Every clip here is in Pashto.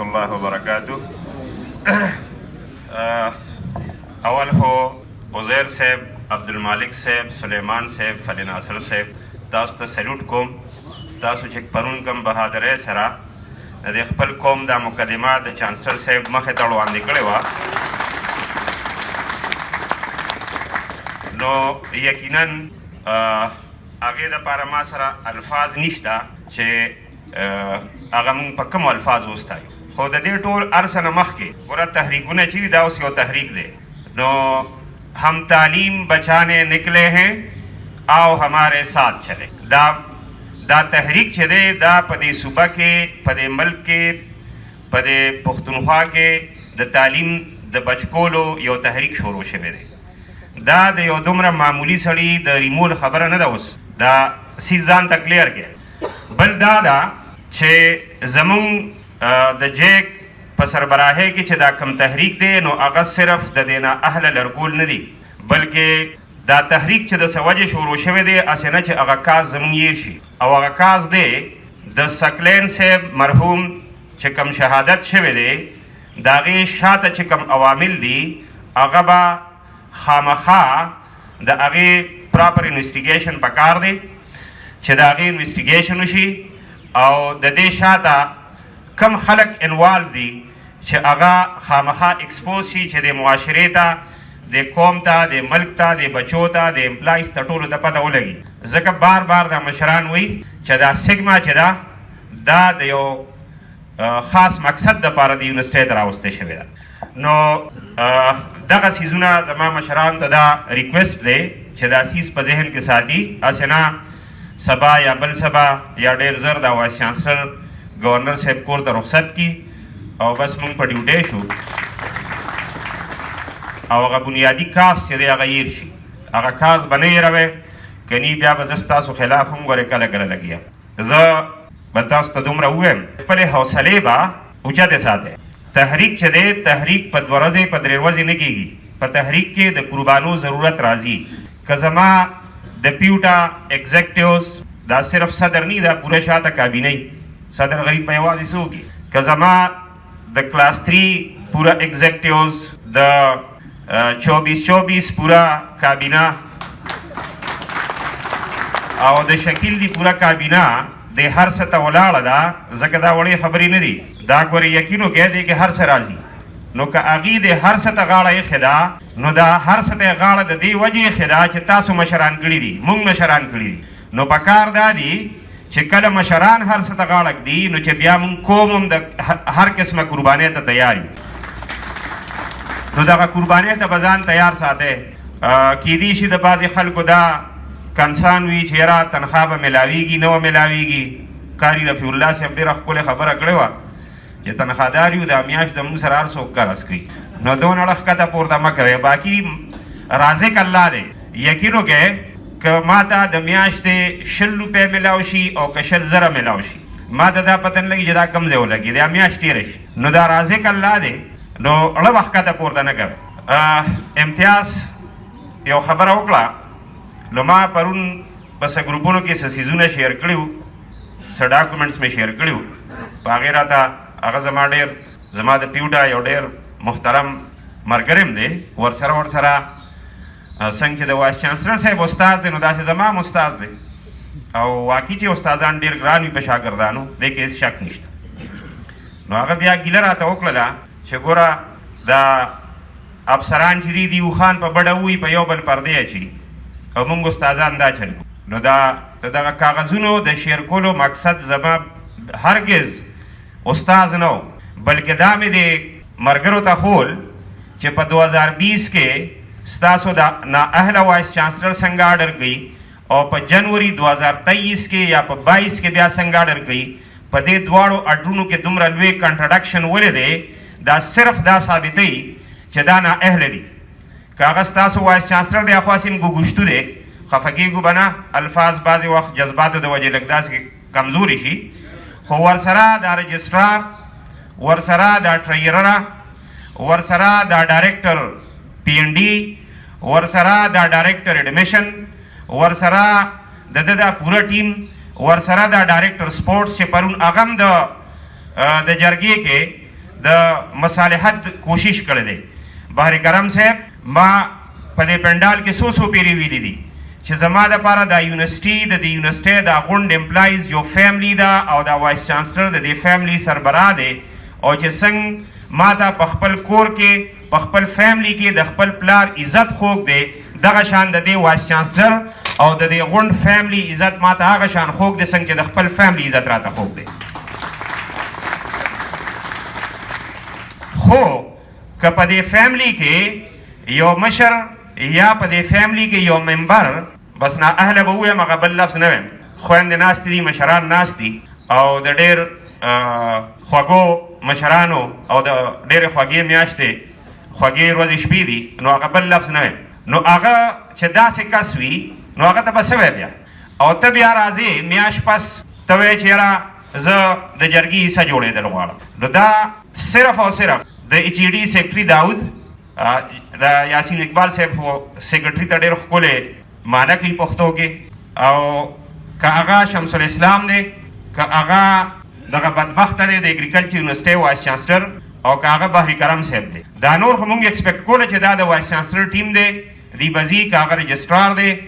الله وبرکاته. اول خو عزیر صاحب، عبدالمالک صاحب، سلیمان صاحب، فلی ناصر صاحب، تاسو ته سلوټ کوم. تاسو چې پرون کوم بهادرۍ سره د خپل قوم دا مقدمه د چانسلر صاحب مخې ته وړاندې کړې وه، نو یقینا هغې دپاره ما سره الفاظ نشته چې هغه مونږ په کومو الفاظو وستایو. خو د دې ټول هر څه نه مخکې ګوره، تحریکونه چې دا اوس یو تحریک دی، نو "हम तालीम बचाने निकले हैं، आओ हमारे साथ चले"، دا تحریک چې دی، دا په دې صوبه کې، په دې ملک کې، په دې پښتونخوا کې د تعلیم د بچ کولو یو تحریک شروع شوی دی. دا د یو دومره معمولی سړي د ریمول خبره نه ده. اوس دا څیز ځان ته clear کړي. بل دا ده چې زمونږ د جیک په سربراهۍ کې چې دا کم تحریک دی، نو هغه صرف د دې نا اهله لرکول نه دی، بلکې دا تحریک چې د څه وجې شروع شوی دی، هسې نه چې هغه cause زمونږ هېر شي. او هغه cause دی د ثقلین صاحب مرحوم چې کم شهادت شوی دی، د هغې شاته چې کم عوامل دي، هغه به خامخا د هغې proper investigation پکار دی چې د هغې investigation وشي او د دې شاته کم خلک involve دي چې هغه خامخا expose شي، چې د معاشرې ته، د قوم ته، د ملک ته، د بچو ته، د employees ته، ټولو ته پته ولګي. ځکه بار بار دا مشران وایي چې دا سګما چې دا د یو خاص مقصد د پاره د یونیورسټۍ ته راوستې شوې ده. نو دغه څیزونه زما مشران ته دا request دی چې دا څیز په ذهن کې ساتي، هسې نه سبا یا بل سبا یا ډېر زر دا vice chancellor governor صاحب کور ته رخصت کی او بس مونږ په ډیوټۍ شو او هغه بنیادي cause چې دی هغه هېر شي. هغه cause به نه هېروئ، کني بیا به زه ستاسو خلاف هم ګورې کله کله لګیا. زه به تاسو ته دومره ووایم، خپلې حوصلې به اوچتې ساتئ. تحریک چې دی، تحریک په 2 ورځې، په 3 ورځې نه کېږي. په تحریک کې د قربانو ضرورت راځي. که زما د پیوټا executives، دا صرف صدر نی، دا پوره شاته کابینه، صدر غریب په یوازې څه وکړي، که زما د کلاس 3 پوره executives، د 24 24 پوره کابینه او د شکیل دی پوره کابینه د هر څه ته ولاړه ده، ځکه دا وړې خبرې نه دي. دا ګورې، یقین وکړئ، دې کې هر څه راځي. نو که هغې د هر څه ته غاړه ایښې ده، نو دا هر څه ته غاړه د دې وجې ایښې ده چې تاسو مشران کړي دي، مونږ مشران کړي دي. نو پکار دا دي چې کله مشران هر څه ته غاړه ږدي، نو چې بیا مونږ قوم هم د هر قسمه قربانۍ ته تیار یو. نو دغه قربانۍ ته به ځان تیار ساتئ. کیدی شي د بعضې خلکو دا concern وي چې یاره تنخوا به ملاویږي، نه به ملاویږي. قاري رفیع الله صاحب ډېره ښکلې خبره کړې وه چې تنخوادار یو، دا میاشت د موږ سره هر څوک قرض کوي، نو دونه اړخ ښکته پورته مه کوئ. باقي رازق الله دی. یقین وکړئ، که ما ته د میاشتې 20 روپۍ ملاو شي او که 20,000 ملاو شي، ما ته دا پته نه لګي چې دا کوم ځای ولګي، دا میاشت تېره شي. نو دا رازق الله دی، نو اړه به ښکته پورته نه کوئ. امتیاز یو خبره وکړه، نو ما پرون په څه ګروپونو کې څه څیزونه share کړي وو، څه documents مې share کړي وو. په هغې راته هغه زما ډېر، زما د پیوټا یو ډېر محترم ملګری هم دی، ورسره څنګه چې د vice chancellor صاحب استاد دی، نو داسې زما هم استاد دی. او واقعي چې استادان ډېر ګران وي په شاګردانو، دې کې هېڅ شک نشته. نو هغه بیا ګیله راته وکړله چې ګوره، دا افسران چې دي، دی اوښان په بډه وي، په یو بل پردې اچي او موږ استادان دا چل کوو. نو دا د دغه کاغذونو د share کولو مقصد زما هرګز استاد نه و، بلکې دا مې د ملګرو ته ښول چې په 2020 کې ستاسو د نااهله vice chancellor څنګه آرډر کوي او په جنوري 2023 کې یا په 22 کې بیا څنګه آرډر کوي. په دې دواړو آرډرونو کې دومره لوی contradiction ولې دی؟ دا صرف دا ثابتوي چې دا نااهله دي. که هغه ستاسو vice chancellor دی، اخوا سیم ګوګشتو دی، خفه کېږو به نه. الفاظ بعضې وخت جذباتو د وجې لږ داسې کمزوري شي، خو ورسره دا registrar، ورسره دا treasurer، ورسره دا director P and D، ورسره دا director admission، ورسره د ده دا پوره ټیم، ورسره دا director sports چې پرون هغه هم د جرګې کې د مصالحت کوشش کړی دی. بحر کرم صاحب، ما په دې پنډال کې څو څو پیرې ویلي دي چې زما دپاره دا یونیورسټي، د دې یونیورسټۍ دا غونډ employees یو family ده او دا vice chancellor د دې family سربراه دی، او چې څنګه ما ته په خپل کور کې، په خپل family کې د خپل پلار عزت خوږ دی، دغه شان د دې vice chancellor او د دې غونډ family عزت ما ته هغه شان خوږ دی څنګه چې د خپل family عزت راته خوږ دی. خو که په دې family کې یو مشر یا په دې family کې یو member، بس نا اهله به ووایم، هغه بل لفظ نه وایم، خویندې ناستې دي، مشران ناست دي، او د ډېر خوږو مشرانو او د ډېرې خوږې میاشتې، خوږې ورځې شپې دي، نو هغه بل لفظ نه وایم. نو هغه چې داسې کس وي نو هغه ته به څه وایې بیا؟ او ته بیا راځې میاشت پس ته وایې چې یاره زه د جرګې حصه جوړېدل غواړم. نو دا صرف او صرف د HED secretary داود، د یاسین اقبال صاحب خو secretary ته ډېر ښکلی معنی کوي پښتو کې، او که هغه شمس الاسلام دی، که هغه دغه بدبخته دی د agriculture یونیورسټۍ vice chancellor، او که هغه بحري کرم صاحب دی، دا نور خو مونږ expect کوله چې دا د vice chancellor team دی، دی به ځي، که هغه registrar دی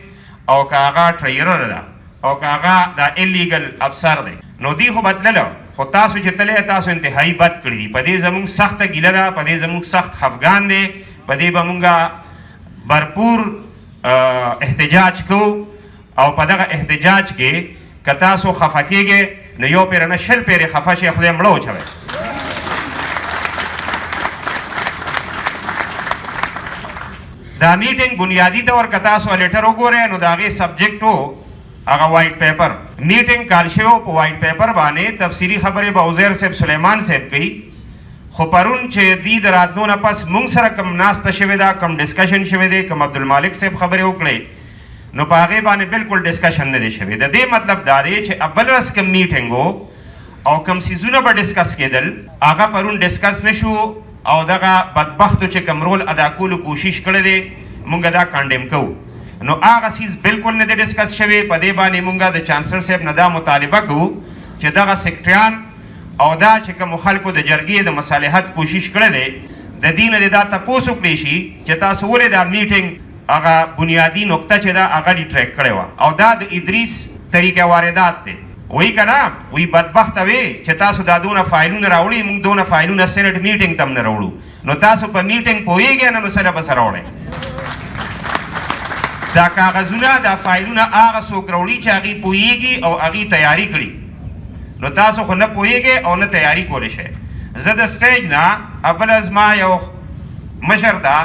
او که هغه treasurer ده او که هغه دا illegal افسر دی، نو دی خو به تلله. خو تاسو چې تللی، تاسو انتهایی بد کړي دي. په دې زمونږ سخته ګیله ده، په دې زمونږ سخت خفګان دی، په دې به مونږ برپور احتجاج کوو، او په دغه احتجاج کې که تاسو خفه کیږئ نو یو پېره نه، 20 پېرې خفه شئ، خدای مړه وچوئ. دا meeting بنیادي طور که تاسو letter وګورئ نو د هغې subject و هغه white paper. Meeting call شوی په white paper باندې، تفصیلي خبرې به عزیر صاحب، سلیمان صاحب کوي. خو پرون چې دی د راتلو نه پس مونږ سره کوم ناسته شوې ده، کوم discussion شوی دی، کوم عبدالمالک صاحب خبرې وکړې، نو په هغې باندې بالکل discussion نه دی شوی. د دې مطلب دا دی چې بل ورځ کوم meeting و او کوم څیزونه به discuss کېدل، هغه پرون discuss نه شو، او دغه بدبختو چې کوم role ادا کولو کوشش کړی دی، مونږ دا condemn کوو. نو هغه څیز بالکل نه دی discuss شوی. په دې باندې مونږ د chancellor صاحب نه دا مطالبه کوو چې دغه سیکټریان او دا چې کوم خلکو د جرګې د مصالحت کوشش کړی دی، د دې نه دې دا تپوس وکړی شي چې تاسو ولې دا meeting هغه بنیادي نقطه چې ده هغه detract کړې وه. او دا د ادریس طریقه واردات دی، وایي که نه وایي، بدبخته وي چې تاسو دا دونه فایلونه راوړي، موږ دونه فایلونه senate meeting ته هم نه راوړو، نو تاسو په meeting پوهېږئ نه، نو څه له به څه راوړئ؟ دا کاغذونه، دا فایلونه هغه څوک راوړي چې هغې پوهېږي او هغې تیاری کړي، نو تاسو خو نه پوهېږئ او نه تیاری کولی شئ. زه د stage نه بل زما یو مشر ته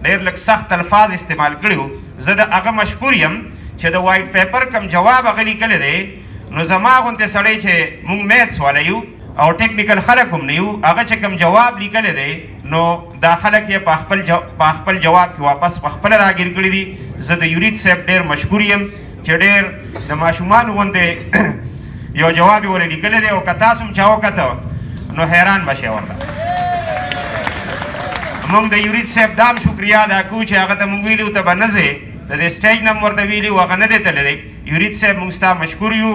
ډېر لږ سخت الفاظ استعمال کړي وو. زه د هغه مشکور یم چې د white paper کوم جواب هغه لیکلی دی، نو زما غوندې سړی چې مونږ maths والا یو او technical خلک هم نه یو، هغه چې کوم جواب لیکلی دی، نو دا خلک یې په خپل جواب کې واپس په خپله راګیر کړي دي. زه د یورید صاحب ډېر مشکور یم چې ډېر د ماشومانو غوندې یو جواب یې ورته لیکلی دی، او که تاسو هم چا وکته نو حیران به شئ ورته. مونږ د یورید صاحب دام شکریا ادا کوو چې هغه ته مونږ ویلي وو ته به نه ځې، د دې stage نه هم ورته ویلي وو، هغه نه دی تللی دی. یورید صاحب، مونږ ستا مشکور یو،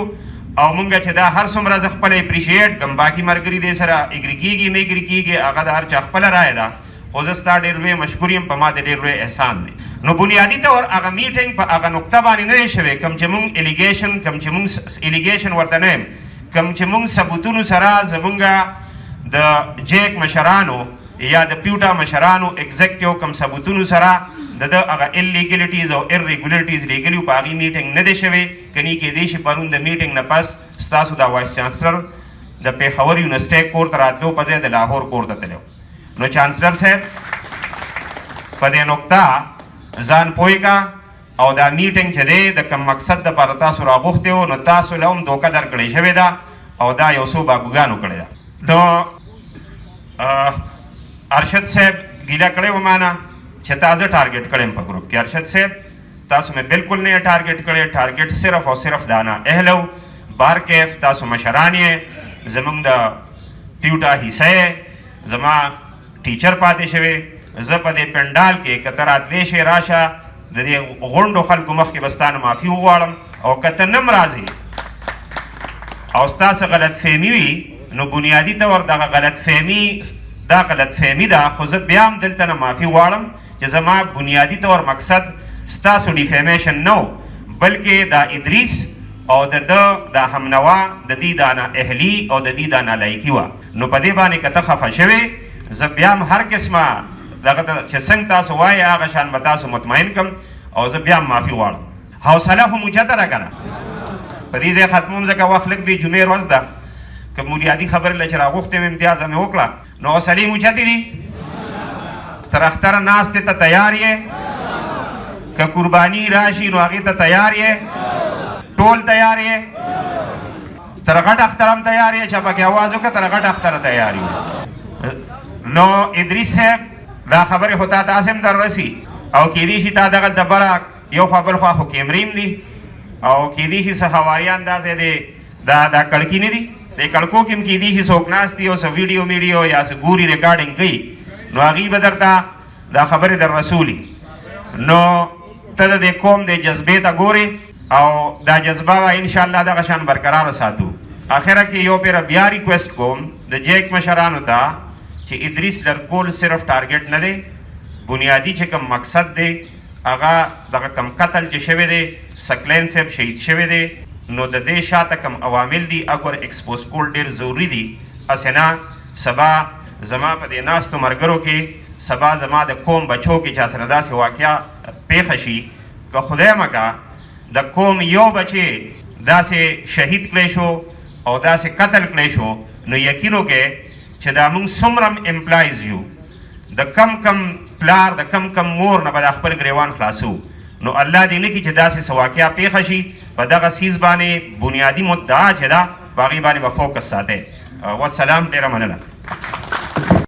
او مونږ چې دا هر څومره زه خپله appreciate کوم، باقي ملګري دې سره agree کېږي نه agree کېږي، هغه د هر چا خپله رایه ده، خو زه ستا ډېر لوی مشکور یم، په ما د ډېر لوی احسان دی. نو بنیادي طور هغه meeting په هغه نقطه باندې نه دی شوی کوم چې مونږ allegation ورته نه یم، کوم چې مونږ ثبوتونو سره زمونږ د جیک مشرانو یا د پیوټا مشرانو executive کوم ثبوتونو سره د ده هغه illegalities او irregularities لیکلي وو، په هغې meeting نه دی شوی. کني کېدای شي پرون د meeting نه پس ستاسو دا vice chancellor د پېښور یونیورسټۍ کور ته راتلو په ځای د لاهور کور ته تللی. نو chancellor صاحب، په دې نقطه ځان پوه کا، او دا meeting چې دی د کوم مقصد دپاره تاسو راغوښتی و، نو تاسو له هم دوکه درکړې شوې ده، او دا یو څو بابوګانو کړې ده. نو ارشد صاحب ګیله کړې وه مانه چې تا زه target کړم په ګروپ کې. ارشد صاحب، تاسو مې بالکل نه target کړی، target صرف او صرف دانا اهلو بار کیف، تاسو مشران یې، زمونږ د پیوټا حصه یې، زما teacher پاتې شوی. زه په دې پنډال کې که ته راتلی شې راشه، د دې غونډو خلکو مخکې به ستا نه معافي وغواړم، او که ته نه هم راځې او ستا څه غلط فهمي وي نو بنیادي طور دغه غلط فهمي، دا غلط فهمي ده. خو زه بیا هم دلته نه معافي غواړم چې زما بنیادي طور مقصد ستاسو defamation نه و، بلکې دا ادریس او د ده دا همنوا، د دې دا نا اهلي او د دې دا نالایقي وه. نو په دې باندې که ته خفه شوې، زه بیا هم هر قسمه دغه ته چې څنګه تاسو وایې، هغه شان به تاسو مطمئن کم او زه بیا هم معافي غواړم. حوصله خو مو چته ده که نه؟ په دې ځای ختموم، ځکه وخت لږ دی، جمعې ورځ ده. که بنیادي خبرې له چې راغوښتې مې امتیاز مې وکړه. نو حوصلې مو چتې دي؟ تر اختر ناستې ته تیار یې؟ که قرباني راشي نو هغې ته تیار یې؟ ټول تیار یې؟ تر غټ اختر هم تیار یې؟ چې پکې اواز وکړه، تر غټ اختر تیار یو. نو ادریس صاحب، دا خبرې خو تا ته هم در رسي او کېدی شي تا دغلته بره یو خوا بل خوا خو کیمرې هم دي او کېدی شي څه حواریان دا ځای دی، دا کړکي نه دي، دې کړکو کې هم کېدی شي څوک ناست دي او څه ویډیو میډیو یا څه ګوري، ریکارډینګ کوي، نو هغوی به درته دا خبرې در رسولي. نو ته د دې قوم د جذبې ته ګورې او دا جذبه به انشاءالله دغه شان برقرار ساتو. اخره کې یو پیر بیا ریکویسټ کوم د جیک مشرانو ته چې ادریس لرکول صرف ټارګټ نه دی، بنیادي چې کوم مقصد دی، هغه دغه کم قتل چې شوی دی، ثقلین صاحب شهید شوی دی، نو د دې شاته کم عوامل دي، اګور expose کول ډیر ضروري دي. هسې نه سبا زما په دې ناستو مرګرو کې، سبا زما د قوم بچو کې چا سره داسې واقعه پیښه شي، که خدای مکه د قوم یو بچی داسې شهید کړی شو او داسې قتل کړی شو، نو یقین وکړئ چې دا موږ څومره employees یو، د کم کم پلار، د کم کم مور نه به د خپل ګریوان خلاصو. نو الله دې نه کړي چې داسې څه واقعه پیښه شي. په دغه څیز باندې، بنیادي مدعا چې ده، په هغې باندې به focus ساتئ. والسلام، ډېره مننه.